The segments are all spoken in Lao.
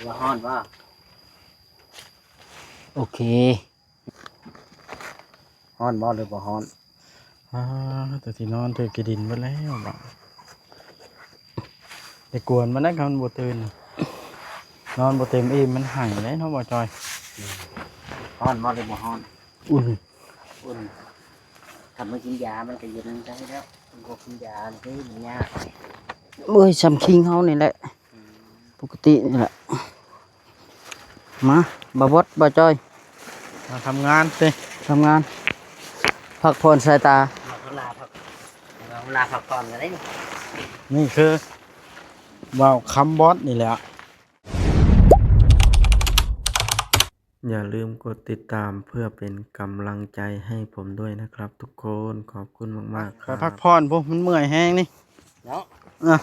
ວ່າຮ້ອນບໍ່? ໂອເຄ. ຮ້ອນບໍ່ ຫຼືບໍ່ຮ້ອນ? ອາ ແຕ່ທີ່ນອນຖືກຂີ້ດິນເບິດແລ້ວບາດ ໄດ້ກວນມັນໄດ້ ຄັນມັນບໍ່ຕື່ນ ນອນບໍ່ເຕັມອີ່ມ ມັນໄຫ້ເດ້ເນາະ ບໍ່ຈ່ອຍ. ອືມ ຮ້ອນບໍ່ ຫຼືບໍ່ຮ້ອນ? ອຸ່ນ ອຸ່ນ. ຄັນມັນກິນຢາ ມັນກໍເຢັນໄດ້ແລ້ວ. ມັນບໍ່ກິນຢານີ້ ມັນຍາກ. ໂອ້ຍ ສ່ຳຄິງເຮົານີ້ແຫຼະ. ອືມ ປົກກະຕິນີ້ແຫຼະ. ມາ ບ່າວບົດ ບ່າວຈ້ອຍ ມາທຳງານຕິ ທຳງານ ພັກຜ່ອນສາຍຕາ. ເວລາພັກ ເວລາພັກຜ່ອນກໍໄດ້ນີ້. ນີ້ຄືບ່າວຄຳບອດນີ້ແຫຼະ. ຢ່າລືມກົດຕິດຕາມເພື່ອເປັນກຳລັງໃຈໃຫ້ຜົມດ້ວຍນະຄັບທຸກຄົນ. ຂອບຄຸນມາກໆ ໄປ ຄັບ ໄປພັກຜ່ອນພຸ້ນ ມັນເມື່ອຍແຮງນີ້ເນາະ. ອ່ະ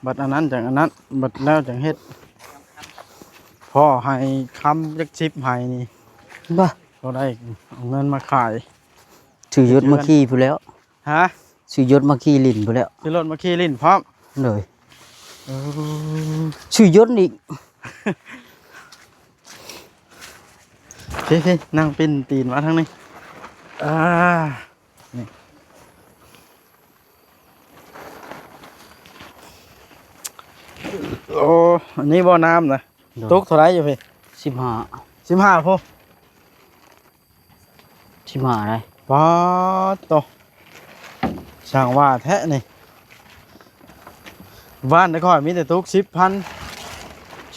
ບັດອັນນັ້ນຈັ່ງອັນນັ້ນ ບັດແລ້ວຈັ່ງເຮັດ. ພໍໃຫ້ຄຳຈັກສິບໄຮ່ນີ້ ບໍ່ ພໍໄດ້ເອົາເງິນມາຂາຍ ຊື້ຍົດມາຂີ່ພຸ້ນແລ້ວ. ຮະ? ຊື້ຍົດມາຂີ່ຫຼິ້ນພຸ້ນແລ້ວ. ຊື້ລົດມາຂີ່ຫຼິ້ນພ້ອມ. ໂດຍ. ເອີ ຊື້ຍົດອີກ. ເພິ່ນໆ ນັ່ງປິ່ນຕີນມາທາງນີ້. ອ່າ ນີ້ ໂອ້ ອັນນີ້ບໍ່ ນ້ຳນະ. ໂດຍ. ຕົກເທົ່າໃດຢູ່ພີ້? ສິບຫ້າ ສິບຫ້າພຸ້ນ. ສິບຫ້າໄດ໋. ປາດໂຕ ຊ່າງວ່າແທ້ນີ້. ບ້ານແຕ່ຂ້ອຍມີແຕ່ຕຸກສິບພັນ.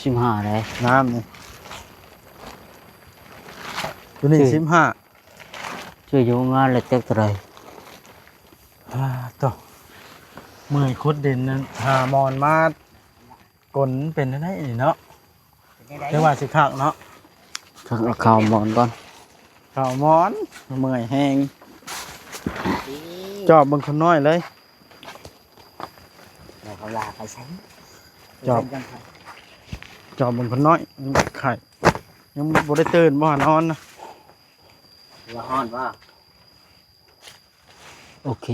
ສິບຫ້າໄດ໋ ນ້ຳນີ້. ຕົວນີ້ສິບຫ້າ ຊື້ຢູ່ໂຮງງານແລ້ວຈັກເທົ່າໃດ. ປາດໂຕ ເມື່ອຍຂຸດດິນນັ້ນ ຫາໝອນມາ ກົນເປັນແນວໃດນີ້ເນາະ? ເປັນຈັ່ງໃດ? ເລີຍວ່າຊິຄັກເນາະ. ຄັກ ເອົາເຂົ້າໝອນກ່ອນ. ເຂົ້າໝອນ ເມື່ອຍແຮງ. ນີ້ ຈອບເບິ່ງຄົນນ້ອຍເລີຍ. ແລ້ວເຂົາລາໄປໃສ? ຈອບ ໄປໃສກັນ? ຈອບເບິ່ງຄົນນ້ອຍ ໄຂ້ ຍັງບໍ່ໄດ້ຕື່ນບໍ່ ນອນນະ. ວ່າຮ້ອນບໍ່? ໂອເຄ.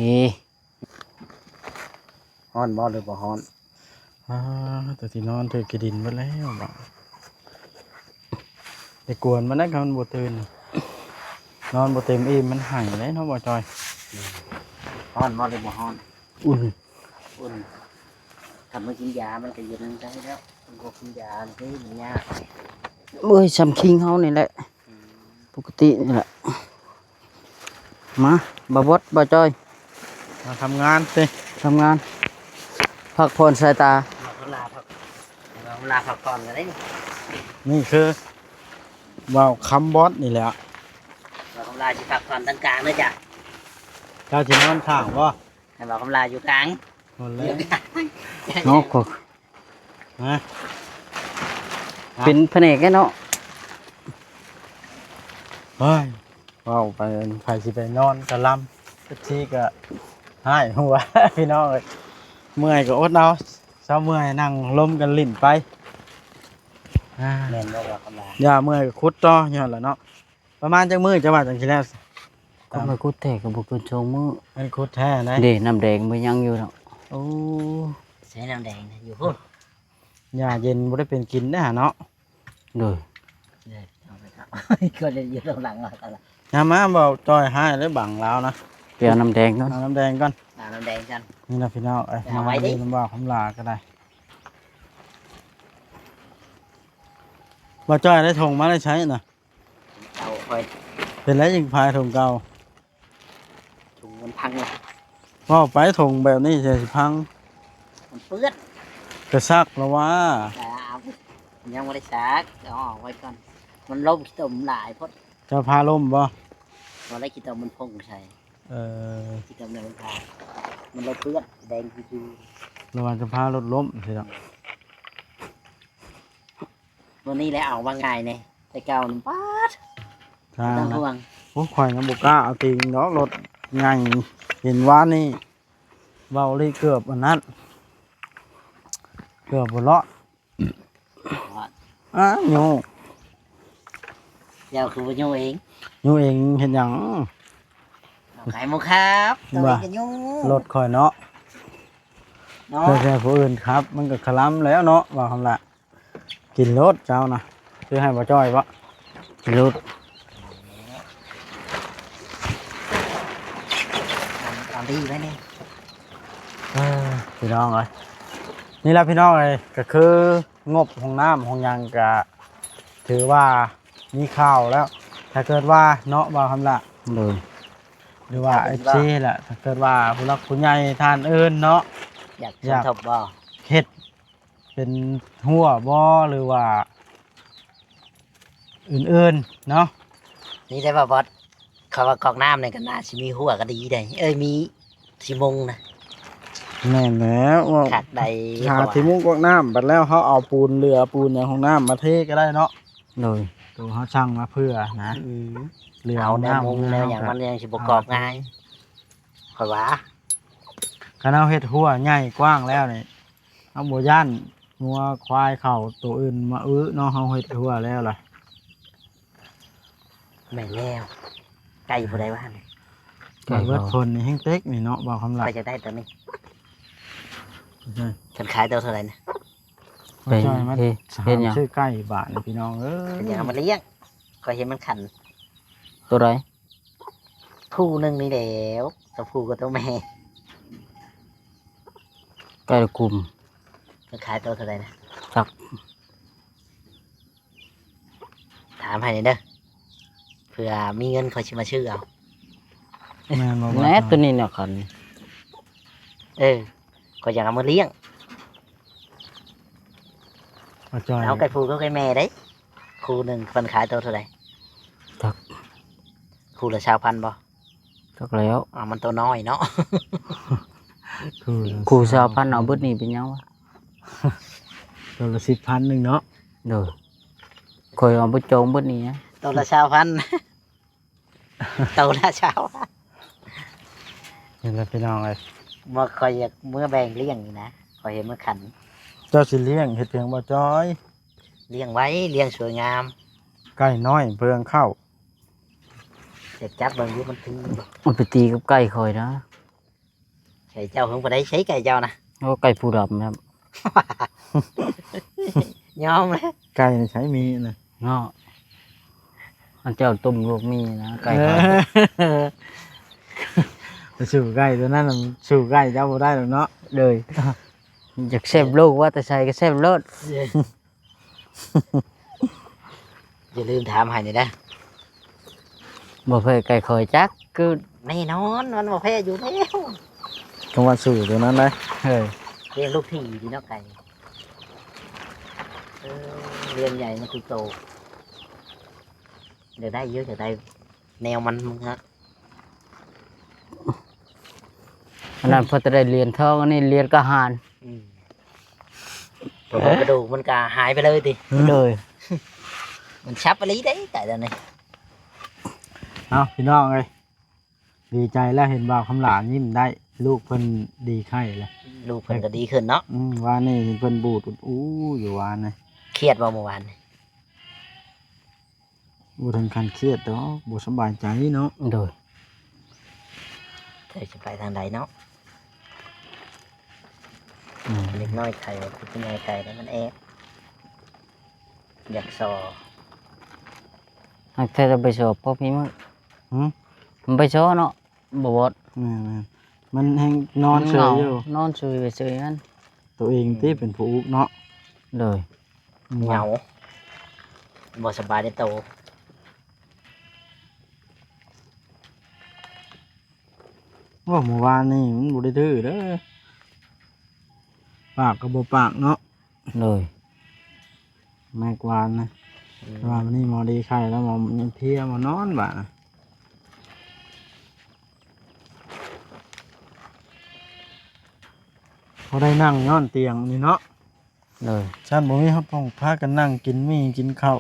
ຮ້ອນບໍ່ ຫຼືບໍ່ຮ້ອນ? ອາ ແຕ່ທີ່ນອນຖືກຂີ້ດິນເບິດແລ້ວບາດ ໄດ້ກວນມັນໄດ້ ຄັນມັນບໍ່ຕື່ນ ນອນບໍ່ເຕັມອີ່ມ ມັນໄຫ້ເດ້ເນາະ ບໍ່ຈ່ອຍ. ອືມ ຮ້ອນບໍ່ ຫຼືບໍ່ຮ້ອນ? ອຸ່ນ ອຸ່ນ. ຄັນມັນກິນຢາ ມັນກໍເຢັນໄດ້ແລ້ວ. ມັນບໍ່ກິນຢານີ້ ມັນຍາກ. ໂອ້ຍ ສ່ຳຄິງເຮົານີ້ແຫຼະ. ອືມ ປົກກະຕິນີ້ແຫຼະ. ມາ ບ່າວບົດ ບ່າວຈ້ອຍ ມາທຳງານຕິ ທຳງານ ພັກຜ່ອນສາຍຕາ. ເວລາພັກ ເວລາພັກຜ່ອນກໍໄດ້ນີ້. ນີ້ຄືບ່າວຄຳບອດນີ້ແຫຼະ. ບ່າວຄຳລາຊິພັກຜ່ອນຕອນກາງເດີຈ້ະ. ເຈົ້າຊິນອນຂ້າງບໍ່? ໃຫ້ບ່າວຄຳລາຢູ່ກາງ. ພຸ້ນແຫຼະ ຢູ່ກາງ ເນາະ. ຮະ? ເປັນພະແນກແລ້ວເນາະ. ໂອ້ຍ ເວົ້າໄປ ໃຜຊິໄປນອນກະລຳ ເອັຟຊີ ກະຮ້າຍຫົວ ພີ່ນ້ອງເອີຍ. ເມື່ອຍກະອົດເອົາ ເຊົາເມື່ອຍນັ່ງລົມກັນຫຼິ້ນໄປ. ອາ ແມ່ນບໍ່ ບ່າວຄຳລາ? ຢ່າເມື່ອຍກະຂຸດຕໍ່ ຍ້ອນລະເນາະ. ປະມານຈັກມື້ເຈົ້າວ່າຈັ່ງຊິແລ້ວ? ຄັນວ່າຂຸດແທ້ກໍບໍ່ເກີນສອງມື້. ມັນຂຸດແທ້ນະ. ເດ້ ນ້ຳແດງມັນຍັງຢູ່ເນາະ. ໂອ້ ໃສ່ນ້ຳແດງນະ ຢູ່ພຸ້ນ. ຫຍ້າເຢັນບໍ່ໄດ້ເປັນກິນເດ້ຫາເນາະ. ໂດຍ ເອີ ເອົາໄປເອົາ ກໍໄດ້ຢູ່ຫຼັງໆ ນຳມາ ບໍ່ຈ່ອຍຮ້າຍເດ້ ບັງລາວນະ. ໄປເອົານ້ຳແດງກ່ອນ ເອົານ້ຳແດງກ່ອນ ເອົານ້ຳແດງກ່ອນ. ນີ້ນະພີ່ນ້ອງເອີຍ ມາເລີຍນຳບ່າວຄຳລາກໍໄດ້. ບໍ່ຈ່ອຍໄດ້ຖົງມາໄດ້ໃຊ້ນະ. ເກົ່າຂ້ອຍ ເປັນໄລຈຶ່ງພາຍຖົງເກົ່າ? ຖົງມັນພັງລະ. ເວົ້າໄປຖົງແບບນີ້ຊິພັງ ມັນເປື້ອນ. ກະຊັກລະວ່າ ອາ ຍັງບໍ່ໄດ້ຊັກ ເອົາອອກໄວ້ກ່ອນ. ມັນລົມຂີ້ຕົມຫຼາຍໂພດ. ເຈົ້າພາລົມບໍ່? ບໍ່ໄດ້ ຂີ້ຕົມມັນພົ່ງໃສ່. ເອີ ຂີ້ຕົມມັນພາ ມັນເລີຍເປື້ອນ ແດງຄືໆ. ລະວ່າຈະພາລົດລົ້ມຊີ້ດອກ. ມື້ນີ້ແຫຼະເອົາວ່າງ່າຍແດ່ ແຕ່ເກົ່ານະປາດ ທາງ ບໍ່ຕ້ອງຫ່ວງ. ໂອ້ ຂ້ອຍນະບໍ່ກ້າເອົາຕີງດອກ ລົດໃຫຍ່. ເຫັນວານນີ້ເວົ້າລີເກືອບອັນນັ້ນ ເກືອບບໍ່ລອດ. ລອດ ອ້າ ໂຍກ. ເຈົ້າຄືບໍ່ໂຍກເອງ? ໂຍກເອງເຮັດຫຍັງ? ເອົາໃຫ້ໝູ່ຂັບ ໂຕເອງກໍໂຍກ. ລົດຂ້ອຍເນາະ ເນາະ ແຕ່ຜູ້ອື່ນຂັບ ມັນກໍຄະລຳແລ້ວເນາະ ວ່າຄຳລະ. ໂອເຄ ກິນໂລດເຈົ້ານະ. ຊື້ໃຫ້ບໍ່ຈ້ອຍບໍ່? ກິນໂລດ. ເອົາດີໄວ້ນີ້. ເອີ ພີ່ນ້ອງເອີຍ ນີ້ລະພີ່ນ້ອງເອີຍ ກໍຄືງົບຫ້ອງນ້ຳຫ້ອງຫຍັງ ກໍຖືວ່າມີຂ່າວແລ້ວ. ຖ້າເກີດວ່າເນາະ ບ່າວຄຳລະ ໂດຍ ຫຼືວ່າ ເອັຟຊີ ລະ ຖ້າເກີດວ່າຜູ້ຫຼັກຜູ້ໃຫຍ່ທ່ານອື່ນເນາະ ຢາກສົມທົບບໍ່? ເຮັດ ເປັນຮົ້ວບໍ່ ຫຼືວ່າອື່ນໆເນາະ? ນີ້ໄດ້ບໍ່ບອດ? ເຂົາວ່າກອກນ້ຳນີ້ກໍໜ້າຊິມີຮົ້ວກໍດີໄດ໋. ເອີຍ ມີຊິມຸງນະ. ແມ່ນແລ້ວ ເວົ້າຄັກໄດ໋. ຫາຊິມຸງກອກນ້ຳ ບັດແລ້ວເຮົາເອົາປູນເຫຼືອ ປູນຫຍັງຂອງນ້ຳມາເທກໍໄດ້ເນາະ. ໂດຍ ໂຕເຮົາສັ່ງມາເພື່ອນະ. ອືມ ເຫຼືອ ເອົາແນວມຸງແນວຫຍັງມັນຍັງຊິບໍ່ກອກງ່າຍ ຂ້ອຍວ່າ. ຄັນເຮົາເຮັດຮົ້ວໃຫຍ່ກວ້າງແລ້ວນີ້ ເຮົາບໍ່ຢ້ານງົວຄວາຍເຂົ້າໂຕອື່ນມາອຶເນາະ ເຮົາເຮັດຮົ້ວແລ້ວລະ. ແມ່ນແລ້ວ ໄກ່ຜູ້ໃດວ່າຫັ້ນ? ໄກ່ເບິດ ເຂົາ ຜົນນີ້ແຮງເຕັກນີ້ເນາະ ບ່າວຄຳລັດ. ຂ້ອຍຢາກໄດ້ຕົວນີ້. ເອີ ເພິ່ນຂາຍໂຕເທົ່າໃດນະ? ໄປ ເອີ ເຮັດຫຍັງ? ຊື້ໄກ່ບາດນີ້ພີ່ນ້ອງເອີຍ ເພິ່ນຢາກເອົາມາລ້ຽງ ຂ້ອຍເຫັນມັນຂັນ. ໂຕໃດ? ຄູ່ໜຶ່ງນີ້ແຫຼ້ວ ຕົວຜູ້ກັບຕົວແມ່. ໄກ່ລະກຸ່ມ. ເພິ່ນຂາຍໂຕເທົ່າໃດນະ? ຈັກ. ຖາມໃຫ້ແດ່ເດີ ເພື່ອມີເງິນຂ້ອຍຊິມາຊື້ເອົາ. ແມ່ນບໍ່? ແນ່ ຕົວນີ້ນະຄັນ. ເອີ ຂ້ອຍຢາກເອົາມາລ້ຽງ. ເອົາໄກ່ຜູ້ກັບໄກ່ແມ່ເດ້. ຄູ່ໜຶ່ງເພິ່ນຂາຍໂຕເທົ່າໃດ? ຈັກ. ຄູ່ລະຊາວພັນບໍ່? ຈັກແລ້ວ. ອ້າວ ມັນໂຕນ້ອຍເນາະ. ຄູ່ລະ ຄູ່ຊາວພັນ ຊາວພັນ ເອົາເບິດນີ້ເປັນຫຍັງວະ? ໂຕລະສິບພັນໜຶ່ງເນາະ. ໂດຍ ຂ້ອຍເອົາໄປຈອງເບິດນີ້ນະ. ໂຕລະຊາວພັນ ໂຕລະຊາວພັນ. ນີ້ລະພີ່ນ້ອງເອີຍ ບໍ່ ຂ້ອຍຢາກເມືອແບ່ງລ້ຽງນີ້ນະ ຂ້ອຍເຫັນມັນຂັນ. ເຈົ້າຊິລ້ຽງເຮັດພຽງບໍ່ຈ້ອຍ? ລ້ຽງໄວ້ ລ້ຽງສວຍງາມ. ໄກ່ນ້ອຍເປືອງເຂົ້າ. ຢາກຈັບເບິ່ງຢູ່ມັນຖືບໍ່? ມັນໄປຕີກັບໄກ່ຂ້ອຍນະ. ໃສ່ເຈົ້າເພິ່ນບໍ່ໄດ້ໃຊ້ໄກ່ເຈົ້ານະ. ໂອ້ ໄກ່ຜູ້ດຳນະ. ຍອມແລ້ວ ໄກ່ໃຊ້ມີນະເນາະ. ອັນເຈົ້າຕົ້ມລວກມີນະ ໄກ່ຂ້ອຍ. ໄປສູ້ໄກ່ຕົວນັ້ນ ສູ້ໄກ່ເຈົ້າບໍ່ໄດ້ດອກເນາະ. ໂດຍ ຢາກແຊບໂລກວ່າແຕ່ໃສ່ກໍແຊບໂລດ. ຢ່າລືມຖາມໃຫ້ແດ່ເດີ. ບໍ່ແພ້ໄກ່ຂ້ອຍຈັກ ຄືແນ່ນອນ ມັນບໍ່ແພ້ຢູ່ແລ້ວ. ກາງວັນສູ້ຕົວນັ້ນໄດ໋. ເອີ ລ້ຽງລູກຖີ່ດີເນາະໄກ່. ເອີ ລ້ຽງໃຫຍ່ມັນຄືໂຕ. ຢາກໄດ້ຢູ່ ຢາກໄດ້ແນວມັນ. ອັນນັ້ນເພິ່ນຈະໄດ້ຫຼຽນທອງ ອັນນີ້ຫຼຽນກະຫານ. ອືມ ເພາະວ່າກະດູກມັນກະຫາຍໄປເລີຍຕິ. ໂດຍ ມັນສັບອີ່ຫຼີເດ້ໄກ່ຕົວນີ້. ເອົາ ພີ່ນ້ອງເອີຍ ດີໃຈແລ້ວ ເຫັນບ່າວຄຳຫຼາຍິ້ມໄດ້ ລູກເພິ່ນດີໄຂ້ແລ້ວ. ລູກເພິ່ນກໍດີຂຶ້ນເນາະ. ອືມ ວານນີ້ເຫັນເພິ່ນບູດອຸດອູຢູ່ວານນີ້. ຄຽດບໍ່ມື້ວານນີ້? ບໍ່ເຖິງຂັ້ນຄຽດດອກ ບໍ່ສະບາຍໃຈເນາະ. ໂດຍ ແຕ່ຊິໄປທາງໃດເນາະ. ອືມ ເດັກນ້ອຍໄຂ້ ຜູ້ໃຫຍ່ໄຂ້ແລ້ວມັນແອບ ຢາກສໍ. ຫາກແທ້ລະໄປສໍພໍພີ່ມື້. ຫື? ມັນໄປສໍເນາະ ບໍ່ວອດ. ແມ່ນໆ ມັນແຮ່ງນອນເສີຍຢູ່ ນອນເສີຍໄປເສີຍຫັ້ນ. ໂຕເອງຕິເປັນຜູ້ອຸກເນາະ. ໂດຍ ເຫງົາ ບໍ່ສະບາຍໃນໂຕ. ໂອ້ ມື້ວານນີ້ມັນບໍ່ໄດ້ດື້ເດີ ປາກກໍບໍ່ປາກເນາະ. ໂດຍ ແມັກວານນະ. ອືມ ແຕ່ວ່າມື້ນີ້ໝໍດີໄຂ້ແລ້ວ ໝໍຍັງເພຍ ໝໍນອນບາດນະ. ເຮົາໄດ້ນັ່ງຍ້ອນຕຽງນີ້ເນາະ. ໂດຍ ຊັ້ນບໍ່ມີ ເຮົາຕ້ອງພາກັນນັ່ງກິນໝີ່ກິນເຂົ້າ.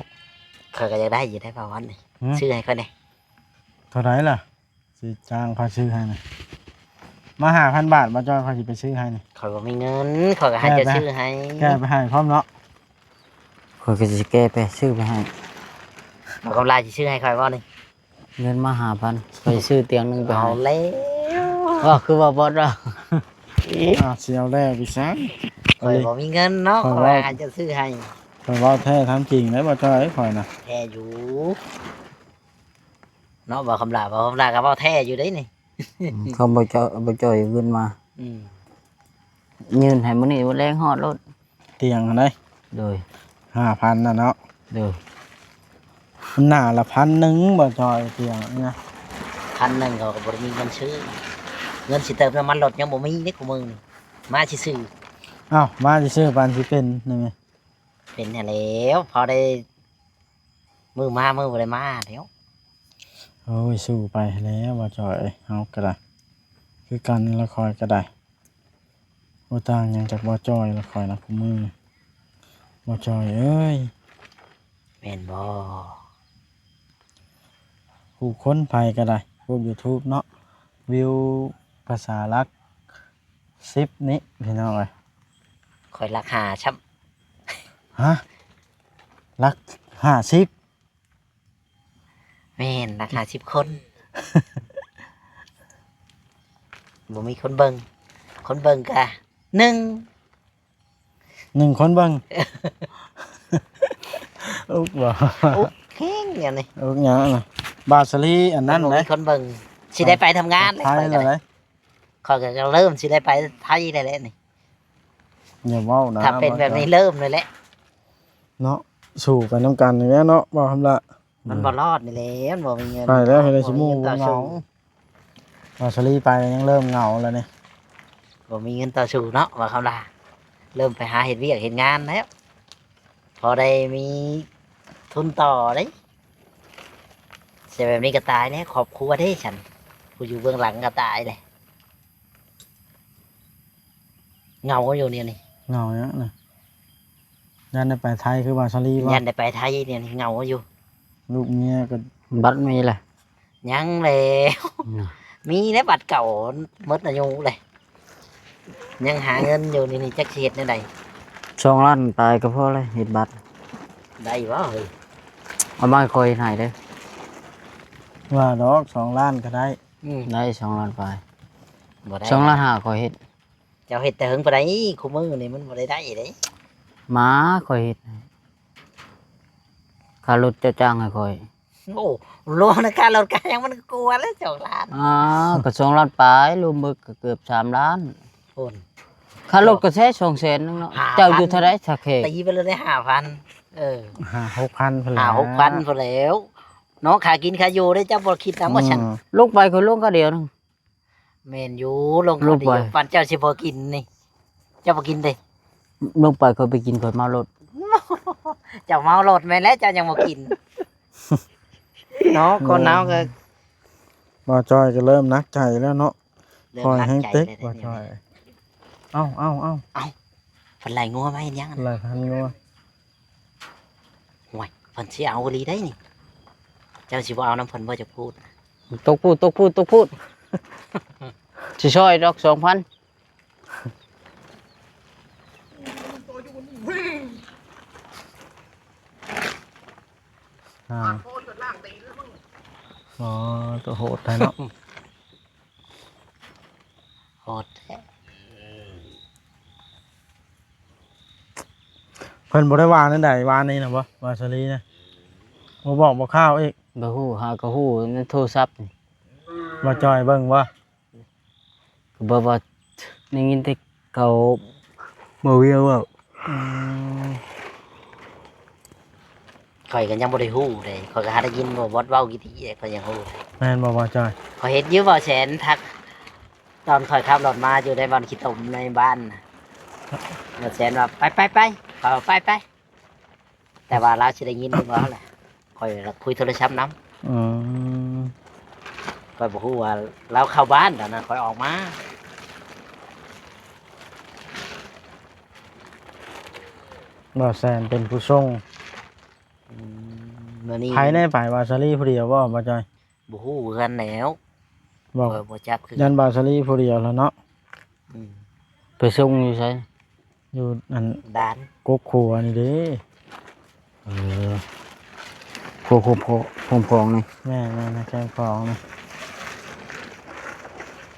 ຂ້ອຍກໍຢາກໄດ້ຢູ່ໄດ໋ ພາວັນນີ້. ຫື? ຊື້ໃຫ້ຂ້ອຍແດ່. ເທົ່າໃດລະ? ຊິຈ້າງຂ້ອຍຊື້ໃຫ້ນະ. ມາຫ້າພັນບາດ ບໍ່ຈ້ອຍ ຂ້ອຍຊິໄປຊື້ໃຫ້ນີ້. ຂ້ອຍບໍ່ມີເງິນ ຂ້ອຍກໍໃຫ້ເຈົ້າຊື້ໃຫ້. ແກ້ໄປໃຫ້ພ້ອມເນາະ. ຂ້ອຍກໍຊິແກ້ໄປຊື້ໄປໃຫ້. ບໍ່ ກຳລາຊິຊື້ໃຫ້ຂ້ອຍບໍ່ນີ້? ເງິນມາຫ້າພັນ ຂ້ອຍຊື້ຕຽງໜຶ່ງໄປໃຫ້. ເອົາແລ້ວ ວ່າຄືວ່າບໍ່ໄດ້. ອ້າວ ຊິເອົາແລ້ວໄປຊັ້ນ. ຂ້ອຍບໍ່ມີເງິນເນາະ ຂ້ອຍວ່າ ຂ້ອຍໃຫ້ເຈົ້າຊື້ໃຫ້. ຂ້ອຍເວົ້າແທ້ທຳຈິງເດ້ ບໍ່ຈ່ອຍ ຂ້ອຍນະ ແທ້ຢູ່ເນາະ ບໍ່ຄຳຫຼ້າ ບໍ່ຄຳຫຼ້າກໍເວົ້າແທ້ຢູ່ເດ້ນີ້. ອືມ ຄຳບໍ່ຈ່ອຍ ບໍ່ຈ່ອຍຂຶ້ນມາ ອືມ ຍື່ນໃຫ້ມື້ນີ້ມື້ແລງຮອດໂລດ ຕຽງຫັ້ນເດ້. ໂດຍ ຫ້າພັນນະເນາະ. ໂດຍ ມັນໜ້າລະພັນໜຶ່ງບໍ່ຈ່ອຍ ຕຽງນີ້ນະ ພັນໜຶ່ງເຂົາກໍບໍ່ໄດ້ມີເງິນຊື້ ເງິນຊິເຕີມນ້ຳມັນລົດຍັງບໍ່ມີເດ້ ຄູ່ມື້ນີ້ ມາຊື່ໆ. ອ້າວ ມາຊື່ໆ ປານຊິເປັນນີ້ແມ່ນ ເປັນຫັ້ນແຫຼ້ວ ພໍໄດ້ມື້ມາມື້ບໍ່ໄດ້ມາແລ້ວ. ໂອ້ຍ ສູ້ໄປແລ້ວ ບໍ່ຈ່ອຍເອີຍ ເຮົາກໍໄດ້ ຄືກັນລະ ຂ້ອຍກໍໄດ້ ບໍ່ຕ່າງຫຍັງຈາກບໍ່ຈ່ອຍລະ ຂ້ອຍນະ ຄູ່ມື້ນີ້ ບໍ່ຈ່ອຍເອີຍ. ແມ່ນບໍ່? ຜູ້ຄົນໃຜກໍໄດ້ ພວກ YouTube ເນາະ ວິວພາສາຫຼັກສິບນີ້ ພີ່ນ້ອງເອີຍ ຂ້ອຍຫຼັກຫ້າຊ້ຳ. ຮະ? ຫຼັກຫ້າສິບ? ແມ່ນ ຫຼັກຫ້າສິບຄົນ ບໍ່ມີຄົນເບິ່ງ ຄົນເບິ່ງກະໜຶ່ງ ໜຶ່ງຄົນເບິ່ງ ອຸກບໍ່? ອຸກແຮງອັນນີ້ ອຸກຫຍັງນະ? ບ່າວສາລີ ອັນນັ້ນ ບໍ່ມີຄົນເບິ່ງ ຊິໄດ້ໄປທຳງານແລ້ວ ຂ້ອຍກໍໄດ້ ຂ້ອຍກໍເລີ່ມຊິໄດ້ໄປໄທແລ້ວແຫຼະນີ້. ຢ່າເວົ້ານະ ຖ້າເປັນແບບນີ້ເລີ່ມເລີຍແຫຼະເນາະ ສູ້ໄປນຳກັນນີ້ແຫຼະເນາະ ບໍ່ຄຳລະ ມັນບໍ່ລອດນີ້ແຫຼະ ມັນບໍ່ມີເງິນ ໄປແລ້ວ ໃຫ້ໄດ້ຊິໝູ່ເຫງົາ ບ່າວສາລີໄປຍັງເລີ່ມເຫງົາແລ້ວນີ້ ບໍ່ມີເງິນຕໍ່ສູ້ເນາະ ວ່າຄຳລະ ເລີ່ມໄປຫາເຮັດວຽກເຮັດງານແລ້ວ ພໍໄດ້ມີທຶນຕໍ່ເດ້. ເສຍແບບນີ້ກໍຕາຍແລ້ວ ຄອບຄົວເດ້ຊັ້ນ ຜູ້ຢູ່ເບື້ອງຫຼັງກໍຕາຍເດ້. ເຫງົາຢູ່ນີ້ນີ້ ເຫງົາຫຍັງນະ? ຢ້ານໄດ້ໄປໄທຄືບ່າວສາລີບໍ່? ຢ້ານໄດ້ໄປໄທນີ້ນີ້ ເຫງົາຢູ່ ລູກເມຍກໍ ບັດມີແຫຼະ? ຍັງແຫຼ້ວ ອືມ ມີແລ້ວ ບັດເກົ່າໝົດອາຍຸເລີຍ ຍັງຫາເງິນຢູ່ນີ້ນີ້ ຈັກຊິເຮັດແນວໃດ? ສອງລ້ານປາຍກໍພໍແລ້ວ ເຮັດບັດ ໄດ້ບໍ່ເຮີ້ຍ? ເອົາມາໃຫ້ຂ້ອຍເຮັດໃຫ້ເດີ້ ວ່າດອກ ສອງລ້ານກໍໄດ້. ອືມ ໄດ້ສອງລ້ານປາຍ ບໍ່ໄດ້ ສອງລ້ານຫ້າຂ້ອຍເຮັດ. ເຈົ້າເຮັດແຕ່ເຫິງປານໃດ? ຄູ່ມື້ນີ້ມັນບໍ່ໄດ້ໄດ້ເດ້ ມາຂ້ອຍເຮັດໃຫ້ ຄ່າລົດເຈົ້າຈ້າງໃຫ້ຂ້ອຍ. ໂອ້ ລວມໃນຄ່າລົດຄ່າຫຍັງມັນກໍກວ່າແລ້ວ ສອງລ້ານ ອາ ກໍສອງລ້ານປາຍ ລວມເບິດກໍເກືອບສາມລ້ານ ພຸ້ນ ຄ່າລົດກໍແທ້ສອງແສນໜຶ່ງເນາະ. ເຈົ້າຢູ່ເທົ່າໃດຊະເຂດ? ຕີໄປເລີຍໄດ້ຫ້າພັນ ເອີ ຫ້າຫົກພັນພຸ້ນແຫຼະ ຫ້າຫົກພັນພຸ້ນແລ້ວເນາະ ຄ່າກິນຄ່າຢູ່ເດ້ ເຈົ້າບໍ່ຄິດນຳບໍ່ຊັ້ນ? ອືມ ລົງໄປຂ້ອຍລົງກະດຽວໜຶ່ງ ແມ່ນຢູ່ ລົງ ລົງໄປ ປານເຈົ້າຊິບໍ່ກິນນີ້ ເຈົ້າບໍ່ກິນເດ້? ລົງໄປຂ້ອຍໄປກິນ ຂ້ອຍເມົາໂລດ ເຈົ້າເມົາໂລດແມ່ນແລ້ວ ເຈົ້າຍັງບໍ່ກິນເນາະ ຄົນເຮົາກໍ ບ່າວຈ້ອຍກໍເລີ່ມໜັກໃຈແລ້ວເນາະ ເລີ່ມໜັກໃຈແລ້ວເດ້ ບ່າວຈ້ອຍ. ເອົ້າ ເອົ້າ ເອົ້າ ເອົ້າ ເພິ່ນໄລ່ງົວມາເຮັດຫຍັງຫັ້ນ ໄລ່ພັນງົວ. ໂອ້ຍ ເພິ່ນຊິເອົາອີ່ຫຼີໄດ໋ນີ້ ເຈົ້າຊິບໍ່ເອົານຳເພິ່ນບໍ່? ເຈົ້າພູດ ຕົກພູດ ຕົກພູດ ຕົກພູດ ຊິຊ່ອຍດອກສອງພັນ. ອ່າ ອໍ ຕົວໂຫດແທ້ເນາະ. ໂຫດແທ້ ເພິ່ນບໍ່ໄດ້ວ່າແນວໃດວານນີ້ນະບໍ່? ບ່າວສາລີນະ ບໍ່ບອກບໍ່ກ່າວອີກ? ບໍ່ຮູ້ ຫາກໍຮູ້ໃນໂທລະສັບນີ້. ບ່າວຈ່ອຍເບິ່ງບໍ່? ກໍບໍ່ວ່າ ໄດ້ຍິນແຕ່ເຂົາ ບ່າວວຽວເວົ້າ. ອືມ ຂ້ອຍກໍຍັງບໍ່ໄດ້ຮູ້ເດ້ ຂ້ອຍກໍຫາໄດ້ຍິນບ່າວບອດເວົ້າກີ້ຕິເດ້ ຂ້ອຍຍັງຮູ້. ແມ່ນບໍ່ ບ່າວຈ້ອຍ? ຂ້ອຍເຫັນຢູ່ ບ່າວແສນທັກ ຕອນຂ້ອຍຂັບລົດມາຢູ່ໃນບ່ອນຂີ້ຕົມໃນບ້ານນະ ບ່າວແສນວ່າ ໄປ ໄປ ໄປ ຂ້ອຍວ່າ ໄປ ໄປ. ແຕ່ວ່າລາວຊິໄດ້ຍິນຫຼືບໍ່ແຫຼະ ຂ້ອຍລະຄຸຍໂທລະສັບນຳ. ອືມ ຂ້ອຍບໍ່ຮູ້ວ່າລາວເຂົ້າບ້ານ ຕອນນັ້ນຂ້ອຍອອກມາ. ບ່າວແສນເປັນຜູ້ສົ່ງ. ອືມ ມື້ນີ້ ໃຜແນ່ໄປ ບ່າວສາລີຜູ້ດຽວບໍ່ ບ່າວຈ້ອຍ? ບໍ່ຮູ້ຄືກັນແຫຼ້ວ ບໍ່ ຂ້ອຍບໍ່ຈັກຄືກັນ ຢ້ານບ່າວສາລີຜູ້ດຽວແຫຼະເນາະ. ອືມ ໄປສົ່ງຢູ່ໃສ? ຢູ່ອັນ ດ່ານ ກົກຂົວນີ້ເດ້. ເອີ ຂົວ ຂົວ ຂົວຂອງນີ້. ແມ່ນໆ ແຄມຂອງນີ້.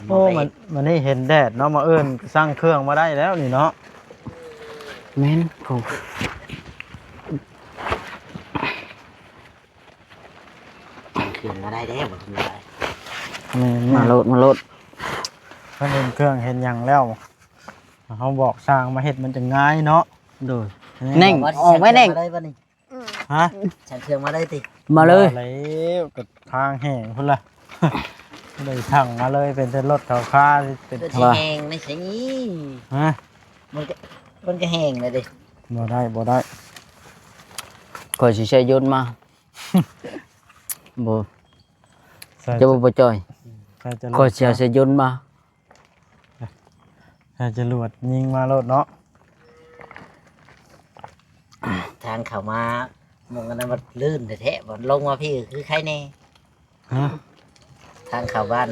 ໂອ້ ມັນ ມື້ນີ້ເຫັນແດດເນາະ ມື້ອື່ນສັ່ງເຄື່ອງມາໄດ້ແລ້ວນີ້ເນາະ. ແມ່ນ ຜົມ ເຄື່ອງມາໄດ້ແລ້ວ ບໍ່ທຳລາຍ. ແມ່ນໆ ມາໂລດ ມາໂລດ. ເພິ່ນເຫັນເຄື່ອງເຫັນຫຍັງແລ້ວ ເຮົາບອກຊ່າງມາເຮັດມັນຈັ່ງງ່າຍເນາະ. ໂດຍ ແໜ່ງ ອອກໄວ້ແໜ່ງ ມາເລີຍບັດນີ້. ຮະ? ສັ່ງເຄື່ອງມາເລີຍຕິ? ມາເລີຍ. ມາແລ້ວ ກໍທາງແຫ້ງພຸ້ນລະ ໄດ້ສັ່ງມາເລີຍ. ເປັນແຕ່ລົດເຂົາຄາ ເປັນ ເປັນ ເປັນແຫ້ງໃນໃສນີ້? ຮະ? ມັນກໍ ມັນກໍແຫ້ງແລ້ວເດ້. ບໍ່ໄດ້ ບໍ່ໄດ້. ຂ້ອຍຊິໃຊ້ຍົນມາ. ບໍ່ ໃສ່ ຈະບໍ່ ບໍ່ຈ່ອຍ. ໃສ່ຈະ ຂ້ອຍຊິເອົາໃສ່ຍົນມາ. ໃສ່ຈະຫຼວດຍິງມາໂລດເນາະ. ທາງເຂົ້າມາໝ່ອງອັນນັ້ນມັນລື່ນແທ້ໆ ບໍ່ ລົງມາພີ້ຄືໄຄແດ່. ຮະ? ທາງເຂົ້າບ້ານ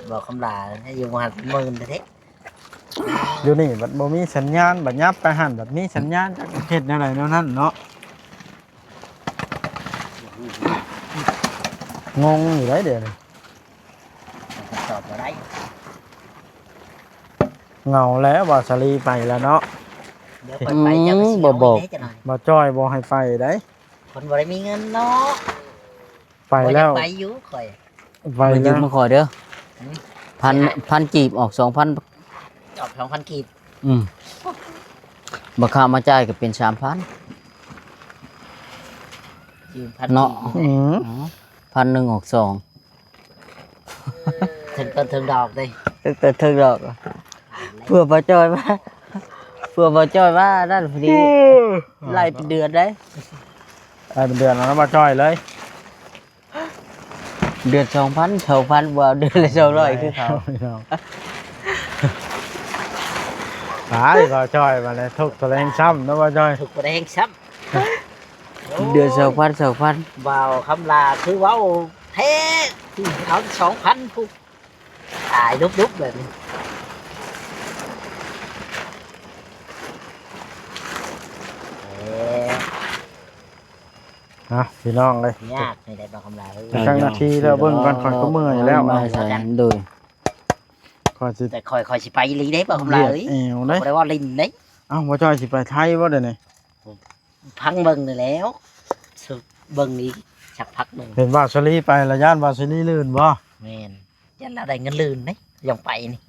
ບໍ່ຄຳຫຼາຢູ່ໝ່ອງຫັ້ນມື່ນແທ້ໆ. ຢູ່ນີ້ບັດບໍ່ມີສັນຍານ ບັດຫຍັບໄປຫັ້ນບັດມີສັນຍານ ຈັກເຮັດແນວໃດແນວນັ້ນເນາະ. ງົງຢູ່ໄດ໋ດຽວນີ້ ຕອບບໍ່ໄດ້. ເຫງົາແລ້ວ ບ່າວສາລີໄປແລ້ວເນາະ. ດຽວຂ້ອຍໄປ ອືມ ເຈົ້າກໍຊິ ບໍ່ບອກ ເອົາໄດ້ຈັກໜ້ອຍ. ບ່າວຈ້ອຍບໍ່ໃຫ້ໄປໄດ໋. ເພິ່ນບໍ່ໄດ້ມີເງິນເນາະ. ໄປແລ້ວ ບໍ່ຢາກໄປຢູ່ຂ້ອຍ. ໄປແລ້ວ ມາຢືມຂອງຂ້ອຍເດີ. ຫືມ? ພັນ ຊິໃຫ້ ພັນກີບ ອອກສອງພັນ. ອອກສອງພັນກີບ. ອືມ ບໍ່ຄ່າມາຈ່າຍກໍເປັນສາມພັນ ຢືມພັນ ເນາະ ກີບ. ອືມ ອໍ ພັນໜຶ່ງອອກສອງ ເຖິງຕົ້ນເຖິງດອກເດ້. ເຖິງຕົ້ນເຖິງດອກ. ເພື່ອບໍ່ຈ່ອຍວ່າ ເພື່ອບໍ່ຈ່ອຍວ່ານັ້ນພໍດີ. ໄລ່ເປັນເດືອນໄດ໋. ໄລ່ເປັນເດືອນເອົານຳບ່າວຈ້ອຍເລີຍ. ເດືອນສອງພັນ ສອງພັນ ບໍ່ເອົາເດືອນລະສອງຮ້ອຍຄືເກົ່າ. ຕາຍ ບ່າວຈ້ອຍ ບາດນີ້ທຸກໂຕແຮງຊ້ຳເນາະ ບ່າວຈ້ອຍ. ທຸກໂຕແຮງຊ້ຳ. ເດືອນສອງພັນ ສອງພັນ. ບ່າວຄຳຫຼາຄືເວົ້າແທ້ ເອົາສອງພັນພຸ້ນ. ຕາຍລຸບໆແບບນີ້. ເອີ ເອົາ ພີ່ນ້ອງເອີຍ ຍາກນີ້ໄດ໋ ບ່າວຄຳຫຼາເອີຍ. ຈັກນາທີແລ້ວ ເບິ່ງກ່ອນ ຂ້ອຍກໍເມື່ອຍແລ້ວ. ມາໃສ່ ໂດຍ ຂ້ອຍຊິ ແຕ່ຂ້ອຍ ຂ້ອຍຊິໄປອີ່ຫຼີເດ້ ບ່າວຄຳຫຼາເອີຍ. ຢຽດແອວເດ້ ບໍ່ໄດ້ວ່າຫຼິ້ນເດ້. ເອົ້າ ບ່າວຈ້ອຍຊິໄປໄທບໍ່ດຽວນີ້? ພັງເບິ່ງນີ້ແຫຼ້ວ ເບິ່ງອີກສັກພັກໜຶ່ງ. ເຫັນບ່າວສາລີໄປລະ ຢ້ານບ່າວສາລີລື່ນບໍ່? ແມ່ນ. ຢ້ານລາວໄດ້ເງິນລື່ນເດ້ ຈັ່ງໄປນີ້.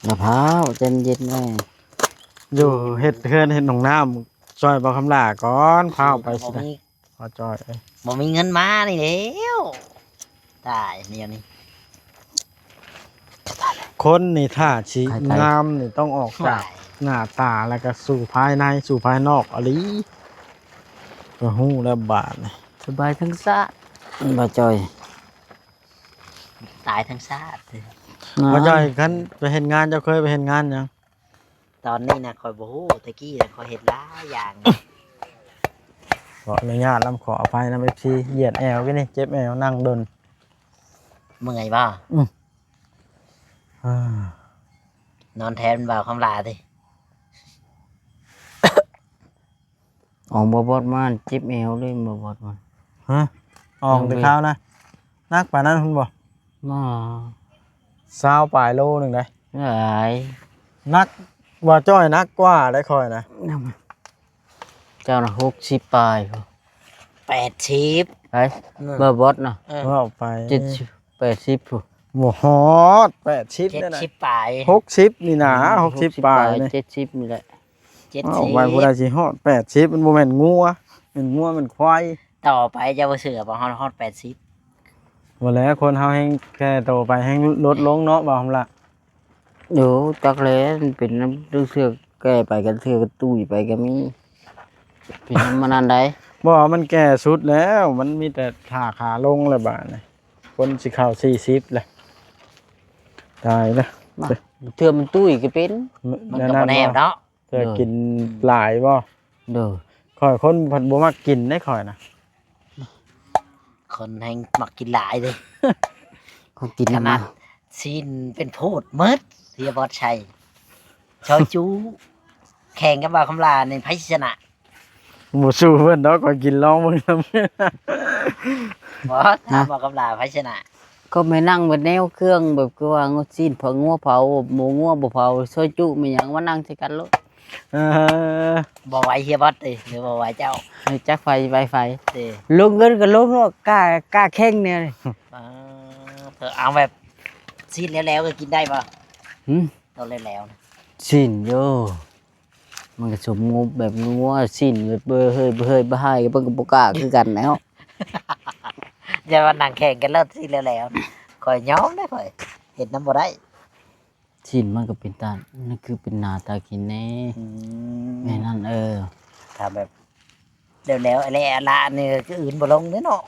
ລະພ້າວ ໃຈເຢັນແດ່. ຢູ່ເຮັດເຮືອນເຮັດຫ້ອງນ້ຳຊ່ອຍບ່າວຄຳຫຼາກ່ອນ ພ້າວໄປຊິໄດ້. ບ່າວຈ້ອຍເອີຍ ບໍ່ມີເງິນມານີ້ແລ້ວ ຕາຍແນວນີ້. ຄົນນີ້ຖ້າຊິງາມນີ້ຕ້ອງອອກຈາກ ໂອ້ຍ ໜ້າຕາ ແລ້ວກໍສູ່ພາຍໃນ ສູ່ພາຍນອກອີ່ຫຼີ ກໍຮູ້ແລ້ວບາດນີ້. ສະບາຍທັງຊາດ ບ່າວຈ້ອຍ. ຕາຍທັງຊາດ. ບ່າວຈ້ອຍ ຄັນໄປເຮັດງານ ເຈົ້າເຄີຍໄປເຮັດງານຫຍັງ? ຕອນນີ້ນະຂ້ອຍບໍ່ຮູ້ ແຕ່ກີ້ນະຂ້ອຍເຮັດຫຼາຍຢ່າງ. ຂໍອະນຸຍາດນຳ ຂໍອະໄພນຳ ເອັຟຊີ ຢຽດແອວກິນນີ້ ເຈັບແອວ ນັ່ງດົນ. ເມື່ອຍບໍ່? ອືມ ນອນແທນບ່າວຄຳຫຼາຕິ. ອອງບໍ່ບອດມາ ເຈັບແອວເລີຍບໍ່ບອດມາ. ຮະ? ອອງແຕ່ຄາວນະ ໜັກປານນັ້ນພຸ້ນບໍ່? ມາ ຊາວປາຍໂລໜຶ່ງໄດ໋. ຫຼາຍ ໜັກ ບ່າວຈ້ອຍໜັກກວ່າໄດ໋ຂ້ອຍນະ. ເຈົ້ານະ ຫົກສິບປາຍ ແປດສິບ ໄປ ເອີ ບໍ່ບອດນະ. ເອີ ເວົ້າໄປ ເຈັດສິບ ແປດສິບພຸ້ນ. ບໍ່ຮອດແປດສິບ ເຈັດສິບປາຍ ຫົກສິບນີ້ນາ ອືມ ຫົກສິບປາຍ ຫົກສິບປາຍນີ້ ເຈັດສິບນີ້ແຫຼະ. ເຈັດສິບ ເວົ້າໄປຜູ້ໃດຊິຮອດແປດສິບ ມັນບໍ່ແມ່ນງົວ ແມ່ນງົວແມ່ນຄວາຍ. ຕໍ່ໄປເຈົ້າບໍ່ເຊື່ອບໍ່ ຮອດ ຮອດແປດສິບ. ບໍ່ແລ້ວ ຄົນເຮົາແຮ່ງແກ່ໂຕໄປແຮ່ງລົດລົງເນາະ ບ່າວຄຳຫຼາ. ໂອ້ ຈັກແຫຼະ ມັນເປັນນຳ ລາງເທື່ອແກ່ໄປ ລາງເທື່ອກໍຕຸ້ຍໄປກໍມີ ເປັນນຳມັນນັ້ນໄດ໋. ບໍ່ ມັນແກ່ສຸດແລ້ວ ມັນມີແຕ່ທ່າຂາລົງແລ້ວບາດນີ້ ຄົນຊິເຂົ້າສີ່ສິບແລ້ວ ຕາຍແລ້ວ. ເທື່ອມັນຕຸ້ຍກໍເປັນ ມັນກໍບໍ່ແນ່ເນາະ. ເທື່ອກິນ ໂດຍ ຫຼາຍບໍ່? ໂດຍ ຂ້ອຍຄົນພັດບໍ່ມັກກິນເດ້ຂ້ອຍນະ. ຄົນແຮ່ງມັກກິນຫຼາຍເດ້ ຄົນກິນ ຂະໜາດ ນະ ຊີ້ນເປັນໂພດໝົດ ເສຍບອດໃສ່ ຊອຍຈຸ ແຂ່ງກັບບ່າວຄຳຫຼານີ້ ໃຜຊິຊະນະ? ບໍ່ສູ້ເພິ່ນດອກ ຂ້ອຍກິນລອງເບິ່ງນຳ. ບໍ່ ຖາມ ຮະ? ບ່າວຄຳຫຼາ ໃຜຊະນະ? ກໍແມ່ນັ່ງເບິດແນວ ເຄື່ອງແບບຄືວ່າຊີ້ນເຜົາ ງົວເຜົາ ໝູງົວບໍ່ເຜົາ ຊອຍຈຸ ແມ່ນຫຍັງ ມານັ່ງໃສ່ກັນໂລດ. ເອີ ບໍ່ໄຫວເຮຍບັດເອີຍ ຫຼືບໍ່ໄຫວເຈົ້າ? ຮູ້ຈັກໄຟ ໄວໄຟ ເອີ ລົງເງິນກໍລົງເນາະ ກ້າ ກ້າແຂ່ງແນວນີ້. ເອີ ເອົາແບບຊີ້ນແລ້ວໆກໍກິນໄດ້ບໍ່? ຫືມ? ຕອນແລ້ວໆນະ ຊີ້ນໂຍ ມັນກໍສົມງົບແບບງົວ ຊີ້ນແບບເບີເຮີຍ ເບີເຮີຍ ບໍ່ໃຫ້ ເພິ່ນກໍບໍ່ກ້າຄືກັນແລ້ວ. ຢ່າວ່ານັ່ງແຂ່ງກັນແລ້ວຊີ້ນແລ້ວໆ ຂ້ອຍຍອມເດ້ ຂ້ອຍເຮັດນຳບໍ່ໄດ້. ຊີ້ນມັນກໍເປັນຕາ ນັ້ນຄືເປັນໜ້າຕາກິນແດ່ ອືມ ແມ່ນນັ້ນ ເອີ ຖ້າແບບ ແລ້ວໆ ແລະລະນີ້ຄືອື່ນບໍ່ລົງເດ້ເນາະ.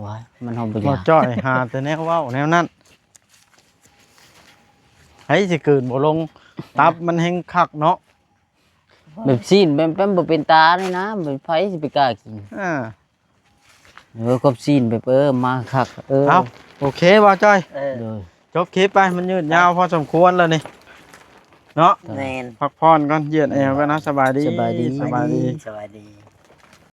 ວ້າຍ ມັນເຮົາບໍ່ຢາກ ບໍ່ຈ້ອຍຫາແຕ່ແນວເວົ້າແນວນັ້ນ ໃຜຊິກືນບໍ່ລົງ ຕັບມັນແຮງຄັກເນາະ. ແບບຊີ້ນແປມໆ ບໍ່ເປັນຕານີ້ນະ ແບບໃຜຊິໄປກ້າກິນ ອ່າ ເອີ ກັບຊີ້ນແບບ ເອີ ມາຄັກ ເອີ ເອົາ ໂອເຄບໍ່ຈ້ອຍ? ເອີ ໂດຍ ຈົບຄລິບໄປ ມັນຍືດຍາວພໍສົມຄວນແລ້ວນີ້ເນາະ. ແມ່ນ ພັກຜ່ອນກ່ອນ ເຢັນແອວກ່ອນເນາະ. ສະບາຍດີ ສະບາຍດີ ສະບາຍດີ ສະບາຍດີ.